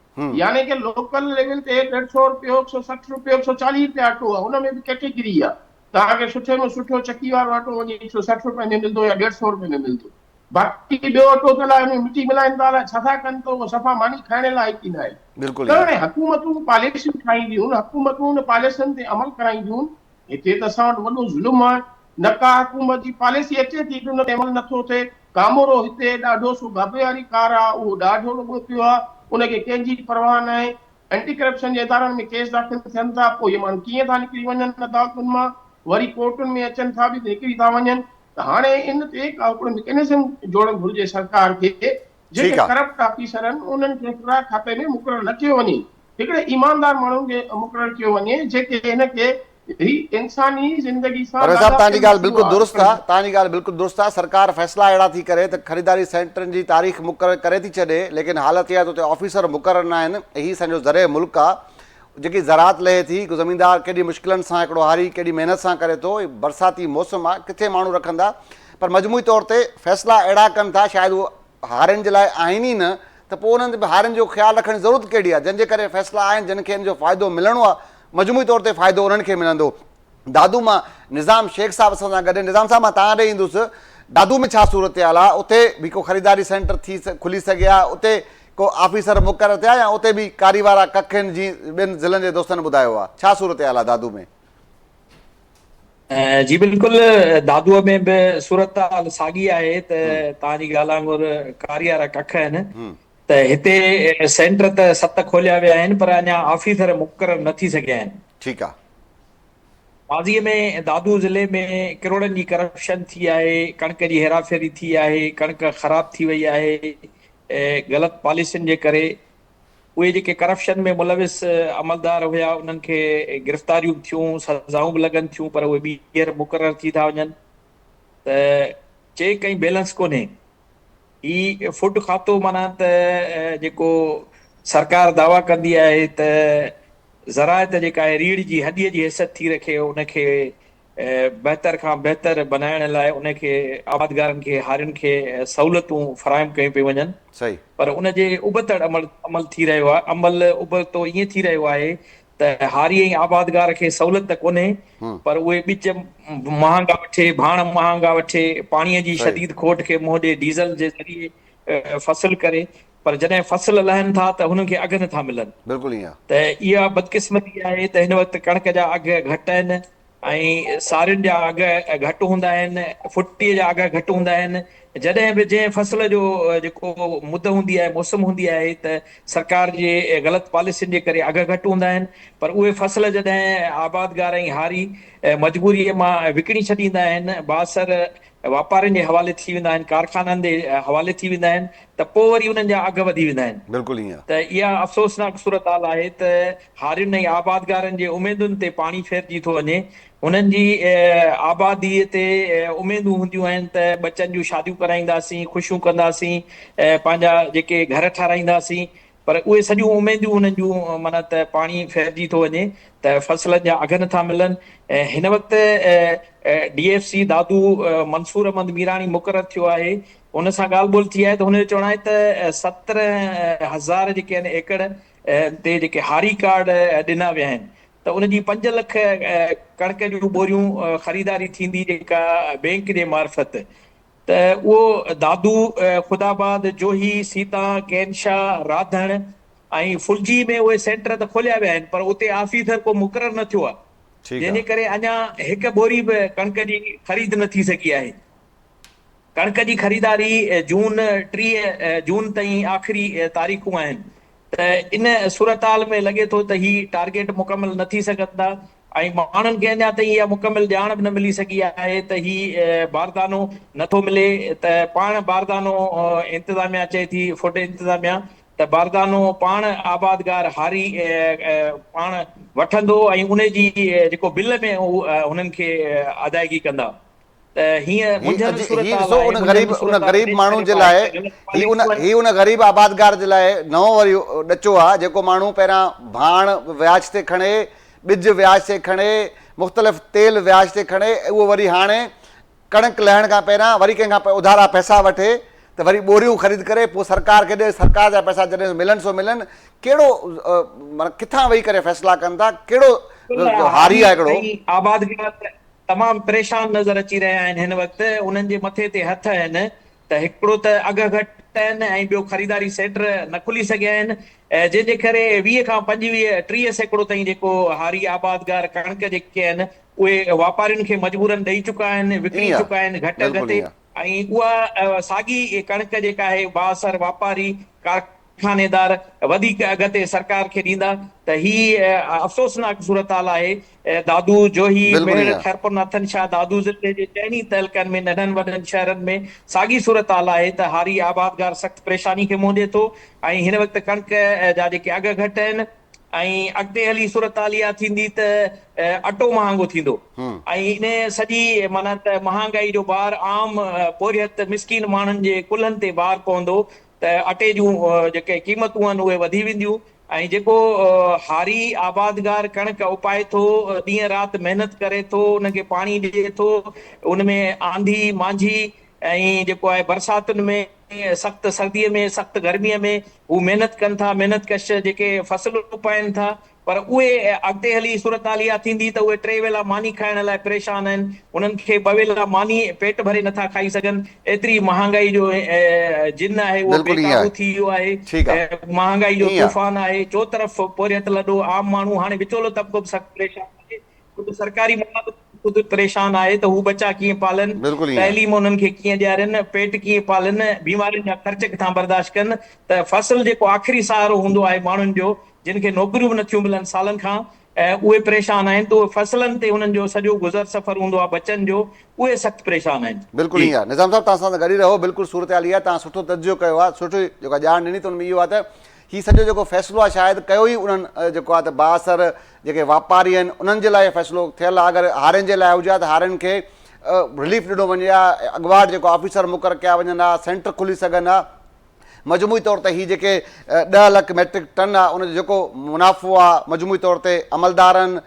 يعني ڪه لوڪل ليول تي ڏيڍ سئو رپيو، هڪ سئو 60 رپيو، هڪ سئو 40 رپيا اٽو آهي ان ۾ به ڪيٽيگري آهي. توهان کي سٺي ۾ سٺو چڪي وارو اٽو وڃي هڪ سئو 60 روپين ۾ ملندو يا ڏيڍ سئو روپين ۾ ملندو. باقي ٻيو اٽو ته الائي ان ۾ مٽي ملائين ٿا الائي ڇا ٿا ڪن ته اهو صفا ماني کائڻ لائق ئي ناهي. بلڪل ته ائين. هاڻي حڪومتون پاليسيون ٺاهينديون، حڪومتون ان پاليسين تي عمل ڪرائينديون. هتي ته اسان وٽ وڏو ظلم آهي. نه ڪا حڪومت جي پاليسي اچي ٿي ته ان تي عمل نه ٿو ٿئي. ڪامورو هتي ڏاڍو سو گابي واري ڪار آهي، اهو ڏاڍو لڳو پيو آهي، ان کي ڪنهن جي پرواهه ناهي. اينٽي ڪرپشن جي ادارن ۾ ڪيس داخل ٿين ٿا پوء اهي ماڻهو ڪيئن ٿا نڪري وڃن عدالتن مان وري ڪورٽن ۾ اچن ٿا به ته نڪري ٿا وڃن ته هاڻي ان تي ڪا هڪڙو مڪينزم جوڙڻ گهرجي سرڪار کي جيڪي ڪرپٽ آفيسر آهن انهن کي خوراڪ کاتي ۾ مقرر نه ڪيو وڃي هڪڙي ايماندار ماڻهن کي مقرر ڪيو وڃي جيڪي هن کي هي انساني زندگي سان پرويز صاحب توهان جي لاڳاپيل ڳالهه مسئلو بلڪل آهي. درست آ توهان جي ڳالهه بلڪل درست آ سرڪار فيصلا اهڙا ٿي ڪري ته خريداري سينٽرن جي تاريخ مقرر ڪري ٿي ڇڏي ليڪن حالت اها ته اتي آفيسر مقرر نه آهن هي اسان جو زرعي ملڪ آ جيڪي زراعت لهي ٿي هڪ زميندار ڪيڏي مشڪلن سان هڪڙو هاري ڪيڏي محنت سان ڪري ٿو هي برساتي موسم آ ڪٿي ماڻهو رکندا پر مجموعي طور تي فيصلا اهڙا ڪن ٿا شايد اهو هارين جي لاء آهن ئي نه ته پوء انهن تي به هارين جو خيال رکڻ جي ضرورت ڪهڙي آهي جن جي ڪري فيصلا آهن جن کي ان جو فائدو ملڻو آهي مجموعي طور تي فائدو انهن کي ملندو. دادو مان نظام شيخ صاحب اسان سان گڏ آهن نظام صاحب مان توهان ڏي ايندس دادو ۾ ڇا صورتحال آهي اتي به ڪو خريداري سينٽر ٿي کلي سگهي آهي اتي ڪو آفيسر مقرر ٿيا يا اتي به ڪاري وارا ڪک آهن جيئن ٻين ضلعن جي دوستن ٻڌايو آهي ڇا صورتحال آهي دادو ۾؟ جي بلڪل دادوء ۾ به صورتحال ساڳي آهي ته توهان جي ڳالهه وانگر ڪاريارا ڪک آهن ته هتي سينٽر ته ست کوليا ويا آهن پر اڃا آفيسر مقرر نه ٿي سگهيا آهن. ٺيڪ آ. ماضي ۾ دادو ضلعي ۾ ڪروڙن جي ڪرپشن ٿي آهي، ڪڻڪ جي هيراڦيري ٿي آهي، ڪڻڪ خراب ٿي وئي آهي غلط پاليسين جي ڪري اهي جيڪي ڪرپشن ۾ ملوث عملدار هيا انهن کي گرفتاريون به ٿيون، سزائون به لڳن ٿيون پر اهي ٻيهر مقرر ٿي ٿا وڃن ته چيڪ ۽ بيلنس ڪونهي. هي فوڊ کاتو معنيٰ ته جيڪو سرڪار دعويٰ ڪندي آهي ته زراعت جيڪا آهي ريڙهه جي هڏيء جي حيثيت ٿي رکي ان کي بهتر کان بهتر بنائڻ لاء ان کي آبادگارن کي هارين کي سهولتون فراهم ڪيون پيون وڃن صحيح. پر ان جي ابتڙ عمل عمل ٿي رهيو آهي عمل ابتو ائين ٿي رهيو آهي ته هاري ۽ آبادگار کي سهولت ته ڪونهي پر اهي ٻج مهانگا وٺي ڀاڻ مهانگا وٺي پاڻي جي صحيح. شديد کوٽ کي منهن ڏئي ڊيزل جي ذريعي فصل ڪري پر جڏهن فصل لهن ٿا ته هنن کي اگهه نٿا ملن. بلڪل ائين آهي. ته اها بدقسمتي آهي ته هن وقت ڪڻڪ جا اگهه گهٽ آهن ۽ سارين جا اگهه گهٽ هوندا آهن، ڦٽي جا اگهه گهٽ هوندا آهن. جڏهن به جنهن فصل جو جيڪو مد هوندي آهي، موسم هوندي آهي ته سرڪار جي غلط پاليسين جي ڪري اگهه گهٽ هوندا آهن پر اهي فصل جڏهن آبادگار ۽ هاري مجبوريء مان وڪڻي ڇڏيندا آهن، بااثر واپارين جي حوالي ٿي ويندا آهن، ڪارخانن جي حوالي ٿي ويندا آهن ته پوء وري انهن جا اگهه وڌي ويندا آهن. بلڪل ائين. ته اها افسوسناڪ صورتحال آهي ته هارين ۽ آبادگارن جي اميدن تي پاڻي ڦيرجي ٿو وڃي. هنن جي آباديء تي اميدون هونديون آهن ته ٻچن جون شاديون ڪرائينداسين، خوشيون ڪنداسين، پنهنجا جيڪي گهر ٺهرائينداسين پر اهي سڄيون اميدون انهن جون معنيٰ ته پاڻي ڦيرجي ٿو وڃي ته فصلن جا اگهه نٿا ملن. هن وقت D F C Dadu Mansoor Ahmed Mirani مقرر ٿيو آهي، ان سان ڳالهه ٻولهه ٿي آهي ته هن جو چوڻ آهي ته 17 هزار جيڪي آهن ايڪڙ تي جيڪي هاري ڪارڊ ڏنا ويا آهن ته ان جي 5 لک ڪڻڪ جون ٻوريون خريداري ٿيندي جيڪا بينڪ جي معرفت ته اهو دادو، خدا آباد، جوهي، سيتان، ڪينشاهه، راڌڻ ۽ ڦلجي ۾ اهي سينٽر ته کوليا ويا آهن پر اتي آفيسر ڪو مقرر نه ٿيو آهي جنهن جي ڪري اڃا هڪ ٻوري به ڪڻڪ جي خريد نه ٿي سگهي آهي. ڪڻڪ جي خريداري جون 30 جون تائين آخري تاريخون آهن ته ان صورتحال ۾ لڳي ٿو ته هي ٽارگيٽ مڪمل نه ٿي سگهندا ۽ ماڻهن کي اڃا تائين اها مڪمل ڄاڻ به نه ملي سگهي آهي ته هي باردانو نه ٿو ملي ته پاڻ باردانو انتظاميا چئي ٿي فوڊ انتظاميا ته باردانو پاڻ آبادگار هاري پاڻ وٺندو ۽ ان جي جيڪو بل ۾ هو هنن کي ادائگي ڪندا ته هيئن منجهيل هي صورتحال ڏسو آهي، ان منجهيل غريب ان صورتحال غريب پيش ماڻهو ڪري جي پائي لاء ته غلط هي ان پاليسيون آهن. هي ان غريب آبادگار جي لاء نئون وري ڏچو آ جيڪو ماڻهو پهريان ڀاڻ وياج تي کڻي ٻج وياج تي کڻي مختلف تيل وياج تي کڻي اهو وري هاڻي ڪڻڪ لهڻ کان پهريان وري ڪنهن کان اڌارا پئسا وٺي ته وري ٻوريون خريد ڪري پوء سرڪار کي ڏي سرڪار جا پئسا جڏهن ملن سو ملن ڪهڙو معنيٰ ڪٿان ويهي ڪري فيصلا ڪن ٿا ڪهڙو هاري آ هڪڙو. ۽ آبادگار تمام پريشان نظر اچي رهيا آهن هن وقت انهن جي مٿي تي هٿ آهن ته هڪڙو ته اگهه گهٽ آهن ۽ ٻيو خريداري سينٽر نه کلي سگهيا آهن جنهن جي ڪري 20 کان 25 30% تائين جيڪو هاري آبادگار ڪڻڪ جيڪي آهن اهي واپارين کي مجبورن ڏئي چڪا آهن وڪڻي چڪا آهن گهٽ اگهه تي ۽ اها ساڳي ڪڻڪ جيڪا آهي بااثر واپاري ڪارخانيدار وڌيڪ اگهه تي سرڪار کي ڏيندا ته هي افسوسناڪ صورتحال آهي. دادو، جوهي، ميهڙ، خيرپور ناٿن شاهه، دادو ضلعي جي چئني تعلقن ۾ ننڍن وڏن شهرن ۾ ساڳي صورتحال آهي ته هاري آبادگار سخت پريشاني کي منهن ڏئي ٿو ۽ هن وقت ڪڻڪ جا جيڪي اگهه گهٽ آهن ۽ اڳتي هلي صورتحال اها ٿيندي ته اٽو مهانگو ٿيندو ۽ ان سڄي معنيٰ ته مهانگائي جو بار عام پورهيت مسڪين ماڻهن جي ڪلهن تي بار پوندو ته اٽي جون جيڪي قيمتون آهن اهي وڌي وينديون ۽ جيڪو هاري آبادگار ڪڻڪ اپائي ٿو ڏينهن رات محنت ڪري ٿو ان کي پاڻي ڏئي ٿو ان ۾ آنڌي مانجهي ۽ جيڪو آهي برساتن ۾ سخت سرديء ۾ سخت گرميء ۾ هو محنت ڪن ٿا، محنت ڪش جيڪي فصل اپائين ٿا پر اهي اڳتي هلي صورتحال اها ٿيندي ته اهي ٽي ويلا ماني کائڻ لاء پريشان آهن، انهن کي ٻه ويلا ماني پيٽ ڀري نٿا کائي سگهن، ايتري مهانگائي جو جن آهي اهو بي بلڪل ائين آهي قابو ٿي ويو آهي، ٺيڪ آهي مهانگائي جو ائين آهي. طوفان آهي، چوطرف پورهيت لڏو، عام ماڻهو هاڻي وچولو طبقو به سخت پريشان آهي. خود سرڪاري ملازم خود پريشان آهي ته هو ٻچا ڪيئن پالن، بلڪل ائين آهي. تعليم انهن کي ڪيئن ڏيارين، پيٽ ڪيئن پالن، بيمارين جا خرچ ڪٿان برداشت ڪن ته فصل جيڪو آخري سهارو هوندو آهي ماڻهن جو جن کي نوڪريون به نٿيون ملن سالن کان اهي پريشان آهن ته اهي فصلن تي انهن جو سڄو گذر سفر هوندو آهي ٻچن جو اهي سخت پريشان آهن. بلڪل جي. ائين آهي نظام صاحب توهان اسان سان گڏ ئي رهو بلڪل صورتحال اها آهي توهان سٺو تجزيو ڪيو آهي سٺي جيڪا ڄاڻ ڏني ته ان ۾ اهو آهي ته هي سڄو جيڪو فيصلو آهي شايد ڪيو ئي انهن جيڪو آهي ته بااثر جيڪي واپاري آهن انهن جي لاء فيصلو ٿيل آهي اگر هارين جي لاء هجي ها ته هارين کي رليف ڏنو وڃي ها اڳواٽ جيڪو آفيسر مقرر ڪيا وڃن ها سينٽر کلي سگهن ها مجموعي طور تي هي جيڪي 10 لک ميٽرڪ ٽن آهي ان جو جيڪو منافعو آهي مجموعي طور تي عملدارن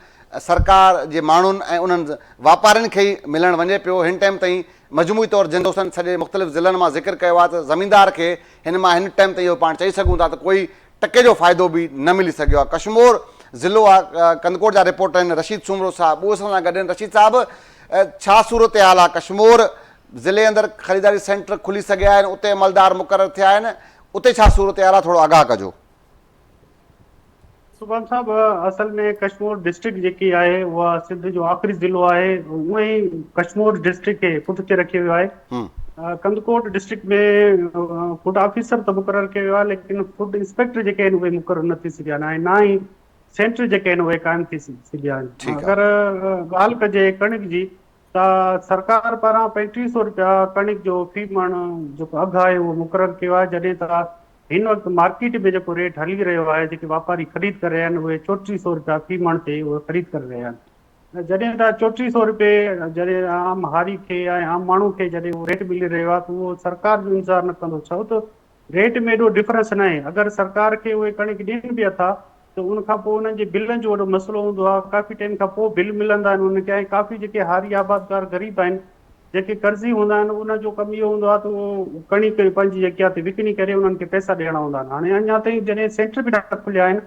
سرڪار جي ماڻهن ۽ انهن واپارين کي ئي ملڻ وڃي پيو هن ٽائيم تائين مجموعي طور جن دوستن سڄي مختلف ضلعن مان ذڪر ڪيو آهي ته زميندار کي هن مان هن ٽائيم تائين اهو پاڻ چئي سگهون ٿا ته ڪوئي ٽڪي جو فائدو به نه ملي سگهيو آهي. ڪشمور ضلعو آهي ڪنڌڪوٽ جا رپورٽر آهن رشيد سومرو صاحب اهو اسان سان گڏ آهن رشيد صاحب ڇا صورتحال آهي ڪشمور ضلعي اندر خريداري سينٽر کلي سگهيا آهن اتي عملدار مقرر ٿيا آهن اتي ڇا صورتحال آهي ٿورو آگاهه ڪجو. سبحان صاحب اصل ۾ ڪشمور ڊسٽرڪٽ جيڪي آهي اها سنڌ جو آخري ضلعو آهي اونئن ئي ڪشمور ڊسٽرڪٽ کي پٺتي رکيو ويو آهي ڪنڌڪوٽ ڊسٽرڪٽ ۾ فوڊ آفيسر ته مقرر ڪيو ويو آهي ليڪن فوڊ انسپيڪٽر جيڪي آهن اهي مقرر نه ٿي سگهيا آهن ۽ نه ئي سينٽر جيڪي آهن اهي قائم ٿي سگهيا آهن اگر ڳالهه ڪجي ڪڻڪ جي ته سرڪار پاران 35 سئو رپيا ڪڻڪ جو في مڻ جيڪو اگهه آهي اهو مقرر ڪيو آهي جڏهن ته هن وقت مارڪيٽ ۾ جيڪو ريٽ هلي رهيو آهي جيڪي واپاري خريد ڪري رهيا آهن اهي 34 سئو رپيا في مڻ تي اهي خريد ڪري رهيا آهن جڏهن ته 34 سئو رپئي جڏهن عام هاري کي ۽ عام ماڻهو کي جڏهن اهو ريٽ ملي رهيو آهي ته اهو سرڪار جو انتظار نه ڪندو ڇو ته ريٽ ۾ ايڏو ڊفرنس ناهي اگر سرڪار کي اهي ڪڻڪ ڏين به اٿا ته ان کان پوء انهن جي بلن جو وڏو مسئلو هوندو آهي ڪافي ٽائيم کان پوء بل ملندا آهن انهن کي ۽ ڪافي جيڪي هاري آبادگار غريب آهن جيڪي قرضي هوندا آهن ان جو ڪم اهو هوندو آهي ته اهو ڪڻڪ پنهنجي جيڪي آهي ته وڪڻي ڪري انهن کي پئسا ڏيڻا هوندا آهن هاڻي اڃا تائين جڏهن سينٽر به نه کليا آهن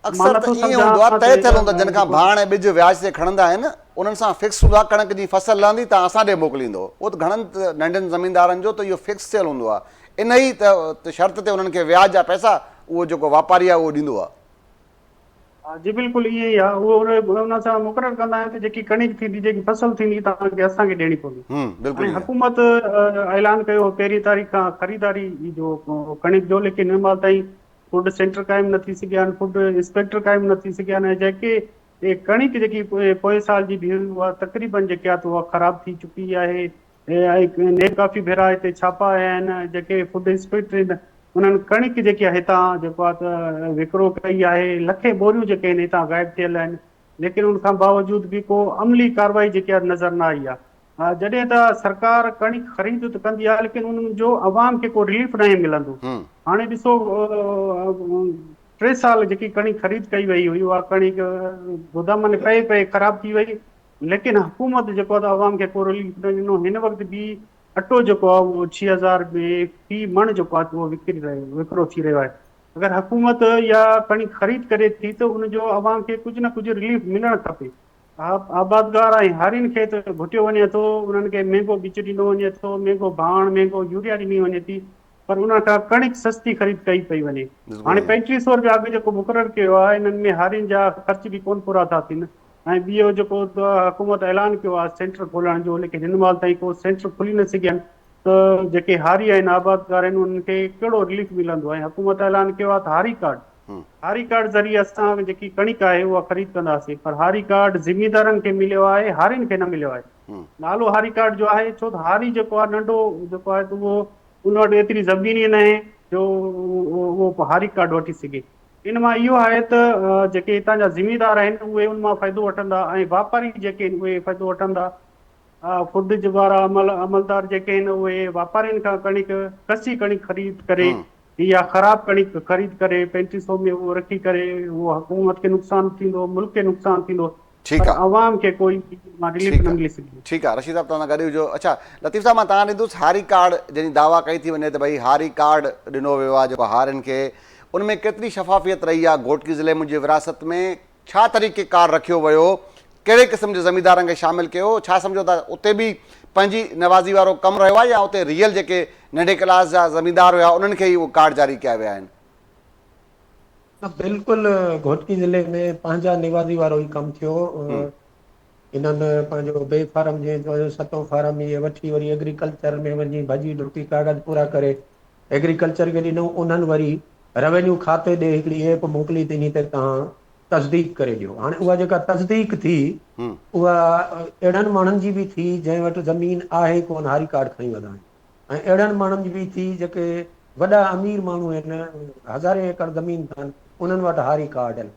اڪثر ته ائين هوندو آهي طئي ٿيل هوندو آهي جن کان ڀاڻ ۽ ٻج وياج تي کڻندا آهن انهن سان فڪس هوندو آهي ڪڻڪ جي فصل لهندي تان اسان ڏي موڪليندو اهو ته گهڻن ننڍن زميندارن جو ته اهو فڪس ٿيل هوندو آهي انهي ته شرط تي انهن کي وياج جا پئسا اهو جيڪو واپاري آهي اهو ڏيندو آهي. جي بلڪل ائين ئي آهي اهو انهن سان مقرر ڪندا آهن ته جيڪي ڪڻڪ ٿيندي جيڪي فصل ٿيندي توهان کي اسان کي ڏيڻي پوندي بلڪل هاڻي حڪومت اعلان ڪيو هو پهرين تاريخ کان خريداري جو ڪڻڪ جو ليڪن هن مهل تائين فوڊ سينٽر قائم نه ٿي سگهيا آهن، فوڊ انسپيڪٽر قائم نه ٿي سگهيا آهن ۽ جيڪي ڪڻڪ جيڪي پوئين سال جي به هئي اها تقريبن جيڪي آهي اها خراب ٿي چڪي آهي ۽ نيب ڪافي ڀيرا هتي ڇاپا آيا آهن جيڪي فوڊ انسپيڪٽر آهن انهن ڪڻڪ جيڪي آهي هتان جيڪو آهي ته وڪرو ڪئي آهي لکين ٻوريون جيڪي آهن هتان غائب ٿيل آهن ليڪن ان کان باوجود به ڪو عملي ڪارروائي جيڪي آهي نظر نه آئي آهي. جڏهن ته سرڪار ڪڻڪ خريد ته ڪندي آهي ليڪن ان جو عوام کي ڪو رليف ناهي ملندو. هاڻي ڏسو ٽي سال جيڪي ڪڻڪ خريد ڪئي وئي هئي اها ڪڻڪ گودامن ۾ پئي پئي خراب ٿي وئي ليڪن حڪومت جيڪو آهي عوام کي ڪو رليف نه ڏنو هن وقت به اٽو جيڪو آهي اهو 6000 ۾ في مڻ جيڪو آهي اهو وڪري رهيو وڪرو ٿي رهيو آهي اگر حڪومت اها ڪڻڪ خريد ڪري ٿي ته ان جو عوام کي ڪجهه نه ڪجهه رليف ملڻ کپي. آبادگار ۽ هارين کي ته گهٽيو وڃي ٿو، انهن کي مهنگو ٻج ڏنو وڃي ٿو، مهنگو ڀاڻ، مهنگو يوريا ڏني وڃي ٿي، پر انهن کان ڪڻڪ سستي خريد ڪئي پئي وڃي. هاڻي 35 سئو رپيا اگهه جيڪو مقرر ڪيو آهي، انهن ۾ هارين جا خرچ به ڪونه پورا ٿا ٿين ۽ ٻيو جيڪو حڪومت اعلان ڪيو آهي سينٽر کولڻ جو، ليڪن هن مهل تائين ڪو سينٽر کلي نه سگهيا آهن ته جيڪي هاري آهن، آبادگار آهن، انهن کي ڪهڙو رليف ملندو ۽ حڪومت اعلان ڪيو آهي ته هاري ڪارڊ هاري ڪارڊ ذريعي اسان جيڪي ڪڻڪ آهي اها خريد ڪنداسين پر هاري ڪارڊ زميندارن کي مليو آهي هارين کي نه مليو آهي نالو هاري ڪارڊ جو آهي ڇو ته هاري جيڪو آهي ننڍو جيڪو آهي ته اهو ان وٽ ايتري زمين ئي ناهي جو اهو هاري ڪارڊ وٺي سگهي ان مان اهو آهي ته جيڪي هتان جا زميندار آهن اهي ان مان فائدو وٺندا ۽ واپاري جيڪي آهن اهي فائدو وٺندا فوڊ وارا عمل عملدار جيڪي آهن اهي واپارين کان ڪڻڪ ڪسي ڪڻڪ خريد ڪري يا خراب ڪڻڪ خريد ڪري 35 سو ۾ اهو رکي ڪري اهو حڪومت کي نقصان ٿيندو ملڪ کي نقصان ٿيندو ٺيڪ پر آ عوام کي ڪوئي مان رليف ٺيڪ نه آ ملي سگهندو. ٺيڪ آ رشيد صاحب توهان سان گڏ هجو اڇا لطيف صاحب مان توهان ڏيندس هاري ڪارڊ جنهن جي دعويٰ ڪئي ٿي وڃي ته ڀئي هاري ڪارڊ ڏنو ويو آ جيڪو هارين کي ان ۾ ڪيتري شفافيت رهي آ گهوٽڪي ضلعي منهنجي وراثت ۾ ڇا طريقي ڪار رکيو ويو ڪهڙي قسم جي زميندارن کي شامل ڪيو ڇا سمجهو ٿا اتي به پنهنجي نوازي وارو ڪم رهيو آهي يا اتي ريئل جيڪي ننڍي ڪلاس جا زميندار هيا انهن کي ئي اهي ڪارڊ جاري ڪيا ويا آهن. نه بلڪل گهوٽڪي ضلعي ۾ پنهنجا نوازي وارو ئي ڪم ٿيو انهن پنهنجو بي فارم جنهن چيو ستون فارم اهي وٺي وري ايگريڪلچر ۾ وڃي ڀڄي ڊڪي ڪاغذ پورا ڪري ايگريڪلچر کي ڏنو انهن وري روينيو کاتي ڏي هڪڙي ايپ موڪلي ته انهي تي توهان تصديق ڪري ڏيو. هاڻي اها جيڪا تصديق ٿي اها اهڙن ماڻهن جي به ٿي جنهن وٽ زمين آهي ڪونه هاري ڪارڊ کڻي وڌا آهن ۽ اهڙن ماڻهن جي به ٿي جيڪي وڏا امير ماڻهو آهن هزارين ايڪڙ زمين اٿن انهن وٽ هاري ڪارڊ آهن.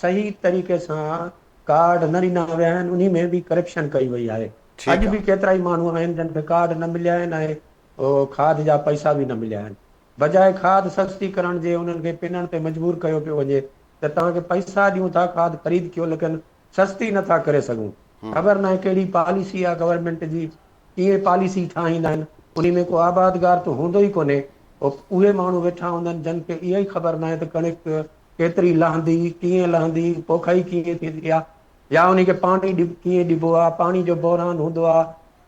صحيح طريقي سان ڪارڊ نه ڏنا ويا آهن انهي ۾ به ڪرپشن ڪئي وئي آهي. اڄ به ڪيترائي ماڻهو آهن جن کي ڪارڊ نه مليا آهن ۽ کاڌ جا پئسا به نه مليا آهن. بجاء کاڌ سستي ڪرڻ جي انهن کي پنڻ تي مجبور ڪيو پيو وڃي ته توهان کي پئسا ڏيون ٿا کاڌ خريد ڪيو ليڪن سستي نه ٿا ڪري سگهون. خبر ناهي ڪهڙي پاليسي آ گورنمينٽ جي ڪيئن پاليسي ٺاهيندا آهن انهي ۾ ڪو آبادگار ته هوندو ئي ڪونهي اهي ماڻهو ويٺا هوندا آهن جن کي اها ئي خبر ناهي ته ڪڻڪ ڪيتري لهندي ڪيئن لهندي پوکائي ڪيئن ٿيندي آ يا انهي کي پاڻي ڪيئن ڏبو آ پاڻي جو بحران هوندو آ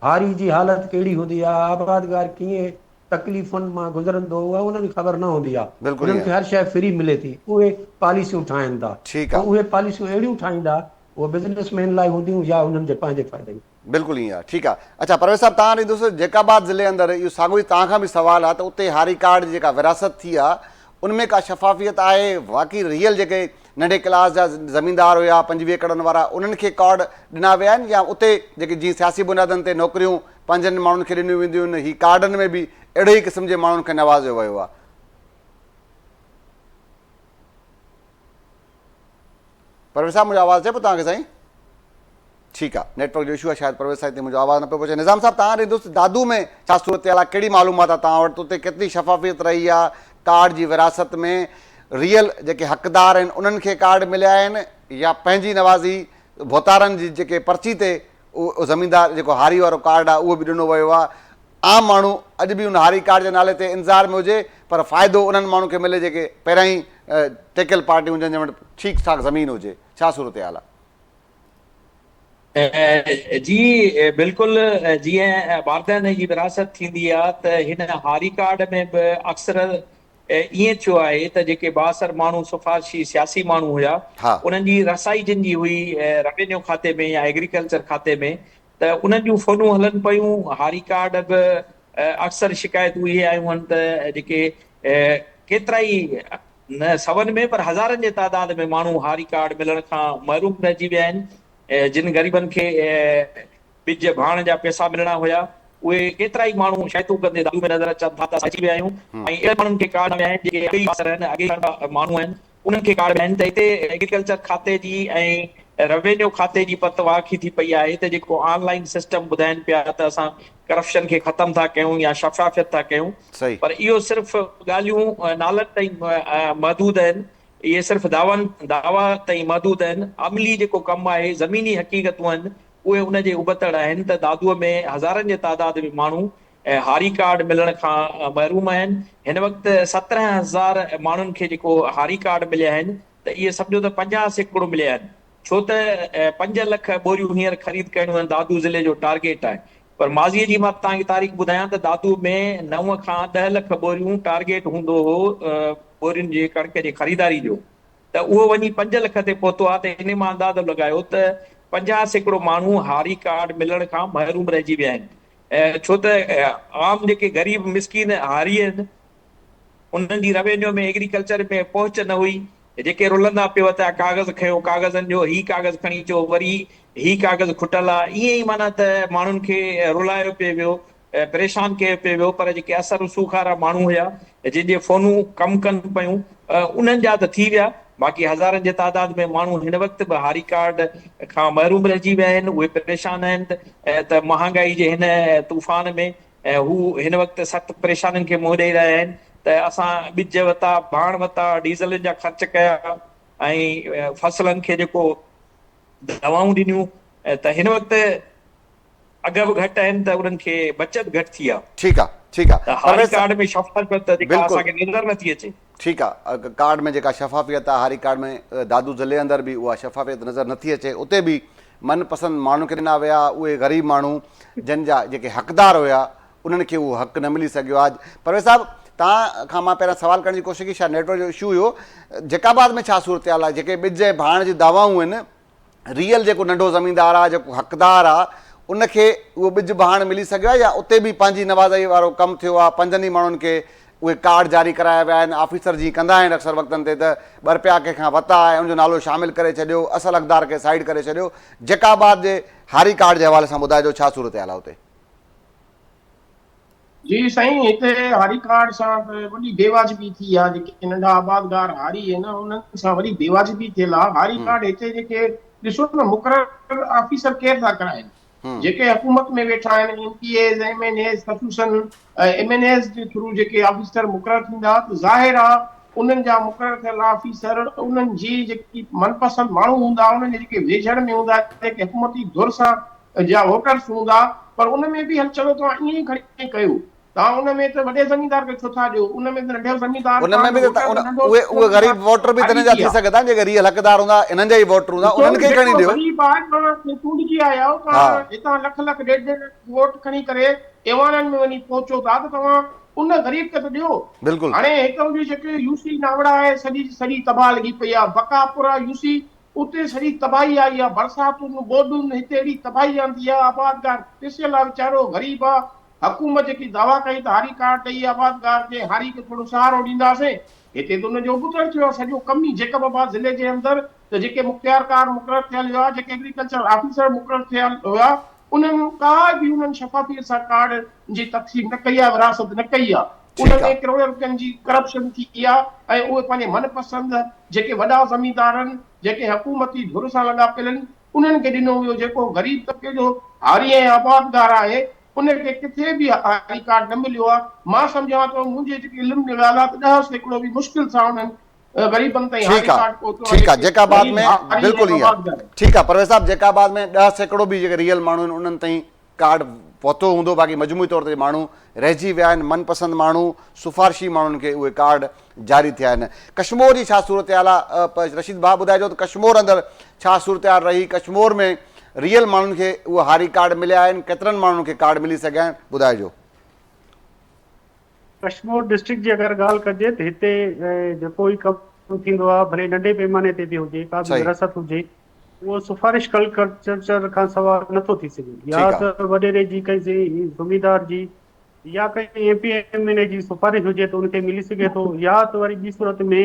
هاري جي حالت ڪهڙي هوندي آ آبادگار ڪيئن تڪليفن مان گذرن ٿو اها انهن کي خبر نه هوندي آهي. بلڪل انهن ائين. کي هر شيء فري ملي ٿي اهي پاليسيون ٺاهين ٿا ٺيڪ پوء آ. اهي پاليسيون اهڙيون ٺاهيندا اهي بزنس مين لاء هونديون يا انهن جي پنهنجي فائدي ۾. بلڪل ائين آ ٺيڪ آ. اڇا پرويز صاحب توهان ڏيندس جيڪب آباد ضلعي اندر اهو ساڳيو ئي توهان کان به سوال آ ته اتي هاري ڪارڊ جي جيڪا ورهاست ٿي آ ان ۾ ڪا شفافيت آهي واقعي ريئل جيڪي ننڍي ڪلاس جا زميندار هيا 25 ايڪڙن وارا انهن کي ڪارڊ ڏنا ويا آهن يا اتي جيڪي جيئن سياسي بنيادن تي نوڪريون پنهنجن ماڻهن کي ڏنيون وينديون آهن هي ڪارڊن ۾ به اهڙي ئي قسم جي ماڻهن کي نوازيو ويو آ. پرويز صاحب منهنجو آواز اچي پيو توهان کي سائين؟ ٺيڪ آ نيٽ ورڪ جو اشو آ شايد پرويز سائين تائين منهنجو آواز نه پيو پهچي نظام صاحب توهان ڏي دوست دادو ۾ ڇا صورتحال آ ڪهڙي معلومات آ توهان وٽ اتي ڪيتري شفافيت رهي آ ڪارڊ جي ورهاست ۾ ريئل جيڪي حقدار آهن انهن کي ڪارڊ مليا آهن يا پنهنجي نوازي ڀوتارن جي جيڪي پرچي تي اهو زميندار جيڪو هاري وارو ڪارڊ آ اهو به ڏنو ويو آ عام ماڻهو اڄ به ان هاري ڪارڊ جي نالي تي انتظار ۾ هجي پر فائدو انهن ماڻهن کي ملي جيڪي پهريان ئي ٽيڪيل پارٽيون هجن جن وٽ ٺيڪ ٺاڪ زمين هجي ڇا صورتحال آ؟ جي بلڪل جيئن بارداني جي ورهاست ٿيندي آ ته هن هاري ڪارڊ ۾ به اڪثر ائين ٿيو آهي ته جيڪي بااثر ماڻهو سفارشي سياسي ماڻهو هيا انهن جي رسائي جن جي هئي روينيو کاتي ۾ يا ايگريڪلچر کاتي ۾ ته انهن جون فونون هلن پيون هاري ڪارڊ به اڪثر شڪايتون اهي آيون آهن ته جيڪي ڪيترائي نه سون ۾ پر هزارن جي تعداد ۾ ماڻهو هاري ڪارڊ ملڻ کان محروم رهجي ويا آهن جن غريبن کي ٻج ڀاڻ جا پئسا ملڻا هيا اهي ڪيترائي ماڻهو شڪايتون ڪندي دادو ۾ نظر اچن ٿا ته اسان اچي ويا آهيون ۽ اهڙن ماڻهن کي ڪارڊ ويا آهن جيڪي اڳي ئي بااثر آهن اڳي ئي ماڻهو آهن انهن کي ڪارڊ ويا آهن ته هتي ايگريڪلچر کاتي جي ۽ روينيو کاتي جي پت واکي ٿي پئي آهي ته جيڪو آن لائين سسٽم ٻڌائين پيا ته اسان ڪرپشن کي ختم ٿا ڪيون يا شفافيت ٿا ڪيون پر اهو صرف ڳالهيون نالن تائين محدود آهن اهي صرف دعوائن دعويٰ تائين محدود آهن عملي جيڪو ڪم آهي زميني حقيقتون آهن اهي ان جي ابتڙ آهن ته دادوء ۾ هزارن جي تعداد ۾ ماڻهو هاري ڪارڊ ملڻ کان محروم آهن، هن وقت 17 هزار ماڻهن کي جيڪو هاري ڪارڊ مليا آهن ته اهي سمجهو ته 50% مليا آهن ڇو ته 5 لک ٻوريون هينئر خريد ڪرڻيون آهن دادو ضلعي جو ٽارگيٽ آهي پر ماضي جي مان توهان کي تاريخ ٻڌايان ته دادو ۾ 9 کان 10 لک ٻوريون ٽارگيٽ هوندو هو ٻورين جي ڪڻڪ جي خريداري جو ته اهو وڃي 5 لک تي پهتو آهي ته انهي مان اندازو لڳايو ته 50% ماڻهو هاري ڪارڊ ملڻ کان محروم رهجي ويا آهن ڇو ته عام جيڪي غريب مسڪين هاري آهن انهن جي روينيو ۾ ايگريڪلچر ۾ پهچ نه هئي جيڪي رلندا پيو ته ڪاغذ کنيو ڪاغذن جو هي ڪاغذ کڻي اچو وري هي ڪاغذ کٽل آ ائين ئي معنيٰ ته ماڻهن کي رلايو پئي ويو پريشان ڪيو پئي ويو پر جيڪي اثر رسوخ وارا ماڻهو هيا جن جي فونون ڪم ڪن پيون انهن جا ته ٿي ويا باقي هزارن جي تعداد ۾ ماڻهو هن وقت به هاري ڪارڊ کان محروم رهجي ويا آهن، اهي پريشان آهن ته مهانگائي جي هن طوفان ۾ هو هن وقت سخت پريشانين کي منهن ڏئي رهيا آهن ته اسان ٻج وتا، ڀاڻ وتا، ڊيزلن جا خرچ ڪيا ۽ فصلن کي جيڪو دوائون ڏنيون ته هن وقت اگهه به گهٽ آهن ته انهن کي بچت گهٽ ٿي آهي. ٺيڪ آ ٺيڪ آ ته هاري پرويز ڪارڊ ۾ شفافيت جيڪا بلڪل اسان کي نظر نٿي اچي. ٺيڪ آ ڪارڊ ۾ جيڪا شفافيت آ هاري ڪارڊ ۾ دادو ضلعي اندر به اها شفافيت نظر نٿي اچي اتي به من پسند ماڻهن کي ڏنا ويا اهي غريب ماڻهو جن جا جيڪي حقدار هيا انهن کي اهو حق نه ملي سگهيو آ پرويز صاحب توهان کان مان پهريان سوال ڪرڻ جي ڪوشش ڪئي شايد نيٽورڪ جو اشو هيو جيڪب آباد ۾ ڇا صورتحال آ جيڪي ٻج ۽ ڀاڻ جون دعوائون آهن ريئل جيڪو ننڍو زميندار آ جيڪو حقدار آ ان کي اهو ٻج ڀاڻ ملي سگهيو آ يا اتي به پنهنجي نوازائي وارو ڪم ٿيو آ پنهنجن ئي ماڻهن کي اهي ڪارڊ جاري ڪرايا ويا آهن آفيسر جيئن ڪندا آهن اڪثر وقتن تي ته ٻه رپيا ڪنهن کان وتا ۽ ان جو نالو شامل ڪري ڇڏيو اصل حقدار کي سائيڊ ڪري ڇڏيو جيڪب آباد جي هاري ڪارڊ جي حوالي سان ٻڌائجو ڇا صورتحال آ اتي. جي سائين هتي هاري ڪارڊ سان ته وڏي بيواجبي ٿي آ جيڪي ننڍا آبادگار هاري آهن انهن سان وڏي بيواجبي ٿيل آ هاري ڪارڊ هتي جيڪي ڏسو نه مقرر آفيسر ڪير ٿا ڪرائن جيڪي حڪومت ۾ ويٺا آهن M P As M N As خصوصن ايم اين ايز جي ٿرو جيڪي آفيسر مقرر ٿيندا ته ظاهر آ انهن جا مقرر ٿيل آفيسر انهن جي جيڪي من پسند ماڻهو هوندا انهن جي جيڪي ويجهڙ ۾ هوندا جيڪي حڪومتي ڌر سان جا ووٽرس هوندا پر ان ۾ به هل چلو توهان ائين ئي کڻي ڪيو توهان ان ۾ ته وڏي زميندار کي ڇو ٿا ڏيو ان ۾ ته ننڍو زميندار ان ۾ به ته اهي اهي غريب ووٽر به تنهن جا ٿي سگهن ٿا جيڪي ريئل حقدار هوندا انهن جا ئي ووٽر هوندا انهن کي ئي کڻي ڏيو. غريب آهي توهان چونڊجي آيا آهيو توهان هتان لک لک ڏيڍ ڏيڍ لک ووٽ کڻي ڪري ايوانن ۾ وڃي پهچو ٿا ته توهان ان غريب کي ته ڏيو. بلڪل. هاڻي هتان جي جيڪي يو سي ناوڙا آهي سڄي جي سڄي تباهه لڳي پئي آهي بقاپورا يو سي اتي سڄي تباهي آئي آهي برساتن ٻوڏن هتي اهڙي تباهي آندي آهي آبادگار پسيل آهي ويچارو غريب آهي حڪومت جيڪي دعويٰ ڪئي ته هاري ڪارڊ ڏئي آبادگار کي هاري کي ٿورو سهارو ڏينداسين هتي ته ان جو ابتڙ ٿيو آهي سڄو ڪم ئي جيڪب آباد ضلعي جي اندر ته جيڪي مختيارڪار مقرر ٿيل هيا جيڪي ايگريڪلچر آفيسر مقرر ٿيل هيا انهن ڪا به انهن شفافيت سان ڪارڊ جي تقسيم نه ڪئي آهي ورهاست نه ڪئي آهي ان ۾ ڪروڙين روپين جي ڪرپشن ٿي آهي ۽ اهي پنهنجي من پسند جيڪي وڏا زميندار آهن جيڪي حڪومتي ڌر سان لاڳاپيل آهن انهن کي ڏنو ويو جيڪو غريب طبقي جو هاري ۽ آبادگار آهي ان کي ڪٿي به هاري ڪارڊ نه مليو آهي مان سمجهان ٿو منهنجي جيڪي علم ۾ ڳالهه آهي ته 10% به مشڪل سان انهن غريبن تائين هاري ٺيڪ آ ڪارڊ پهتو آهي ٺيڪ آ جيڪي جيڪب آباد غريب ۾ هاري ۽ بلڪل ائين آ آبادگار آهن. ٺيڪ آ پرويز صاحب جيڪب آباد ۾ 10% به جيڪي ريئل ماڻهو آهن انهن تائين ڪارڊ پهتو هوندو باقي مجموعي طور تي ماڻهو رهجي ويا آهن من پسند ماڻهو سفارشي ماڻهن کي اهي ڪارڊ جاري ٿيا آهن ڪشمور جي ڇا صورتحال آ رشيد ڀاء ٻڌائجو ته ڪشمور اندر ڇا صورتحال رهي ڪشمور ۾ ريئل ماڻهن کي اهي هاري ڪارڊ مليا آهن ڪيترن ماڻهن کي ڪارڊ ملي سگهيا آهن ٻڌائجو. ڪشمور ڊسٽرڪٽ جي اگر ڳالهه ڪجي ته هتي جيڪو ئي ڪم ٿيندو آهي ڀلي ننڍي پيماني تي به هجي ڪا به ورهاست هجي اهو سفارش ڪلچر کان سواء نٿو ٿي سگهي يا ته وڏيري جي ڪنهن زميندار جي يا ڪنهن M P M N A جي سفارش هجي ته ان کي ملي سگهي ٿو يا ته وري ٻي صورت ۾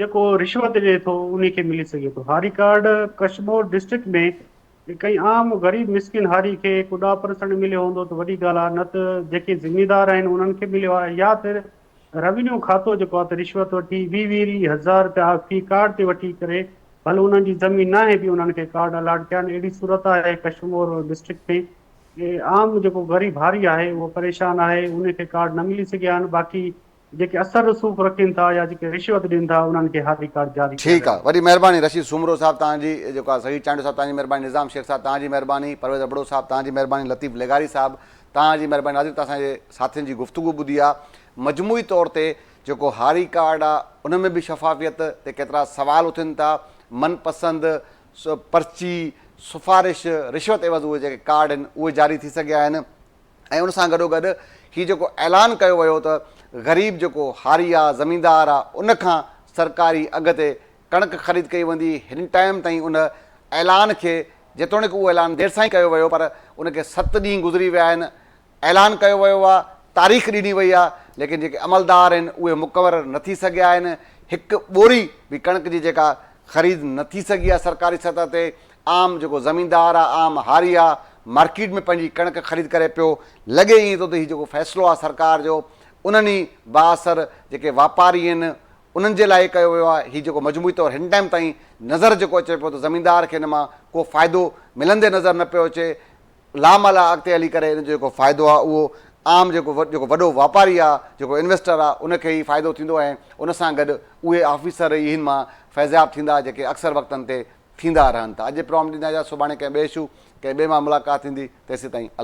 جيڪو رشوت ڏئي ٿو ان کي ملي سگهي ٿو هاري ڪارڊ ڪشمور ڊسٽرڪٽ ۾ ڪنهن عام غريب مسڪين هاري کي ڪو ڏاهه پرسنٽ مليو هوندو ته وڏي ڳالهه آهي نه ته جيڪي ذميدار آهن انهن کي مليو آهي يا ته روينيو کاتو جيڪو آهي ته رشوت وٺي ويهه ويهه هزار رپيا في ڪارڊ تي وٺي ڪري ڀل انهن جي زمين ناهي به انهن کي ڪارڊ الاٽ ڪيا آهن اهڙي صورت آهي ڪشمور ڊسٽرڪٽ ۾ عام جيڪو غريب هاري آهي اهو پريشان آهي ان کي ڪارڊ نه ملي سگهيا آهن باقي جيڪي اثر رسوخ رکين ٿا يا جيڪي رشوت ڏين ٿا انهن کي هاري ڪارڊ جاري ڪيا ٺيڪ ويا. آ وڏي مهرباني رشيد سومرو صاحب توهان جي جيڪو آ سعيد چانڊيو صاحب توهان جي مهرباني نظام شيخ صاحب توهان جي مهرباني پرويز ابڙو صاحب توهان جي مهرباني لطيف لغاري صاحب توهان جي مهرباني ناظرين توهان اسان جي ساٿين جي گفتگو ٻڌي آ مجموعي طور تي جيڪو هاري ڪارڊ آ ان ۾ به شفافيت تي ڪيترا سوال اٿن ٿا من پسند پرچي سفارش رشوت عيوض اهي جيڪي ڪارڊ آهن اهي جاري ٿي سگهيا آهن ۽ ان سان گڏوگڏ هي جيڪو اعلان ڪيو ويو ته غريب جيڪو هاري آ زميندار آ ان کان سرڪاري اگهه تي ڪڻڪ خريد ڪئي ويندي هن ٽائيم تائين ان اعلان کي جيتوڻيڪ اهو اعلان دير سان ئي ڪيو ويو پر ان کي ست ڏينهن گذري ويا آهن اعلان ڪيو ويو آ تاريخ ڏني وئي آ ليڪن جيڪي عملدار آهن اهي مقرر نه ٿي سگهيا آهن هڪ ٻوري به ڪڻڪ جي جيڪا خريد نه ٿي سگهي آ سرڪاري سطح تي عام جيڪو زميندار آ، عام هاري آ، مارڪيٽ ۾ پنهنجي ڪڻڪ خريد ڪري پيو، لڳي ائين ٿو ته هي جيڪو فيصلو آ سرڪار جو انهن ئي بااثر جيڪي واپاري آهن انهن جي لاء ڪيو ويو آ، هي جيڪو مجموعي طور هن ٽائيم تائين نظر جيڪو اچي پيو ته زميندار کي ان مان ڪو فائدو ملندي نظر نه پيو اچي، لامحاله اڳتي هلي ڪري ان جو جيڪو فائدو آ اهو عام جيڪو جيڪو وڏو واپاري آ جيڪو انويسٽر آ ان کي ئي فائدو ٿيندو ۽ ان سان گڏ اهي آفيسر ئي هن مان فيضياب ٿيندا جيڪي اڪثر وقتن تي ٿيندا رهن ٿا. اڄ جي پروگرام ڏيندا اجازت سڀاڻي ڪنهن ٻئي اشو ڪنهن ٻئي مان ملاقات ٿيندي تيسيتائين الله.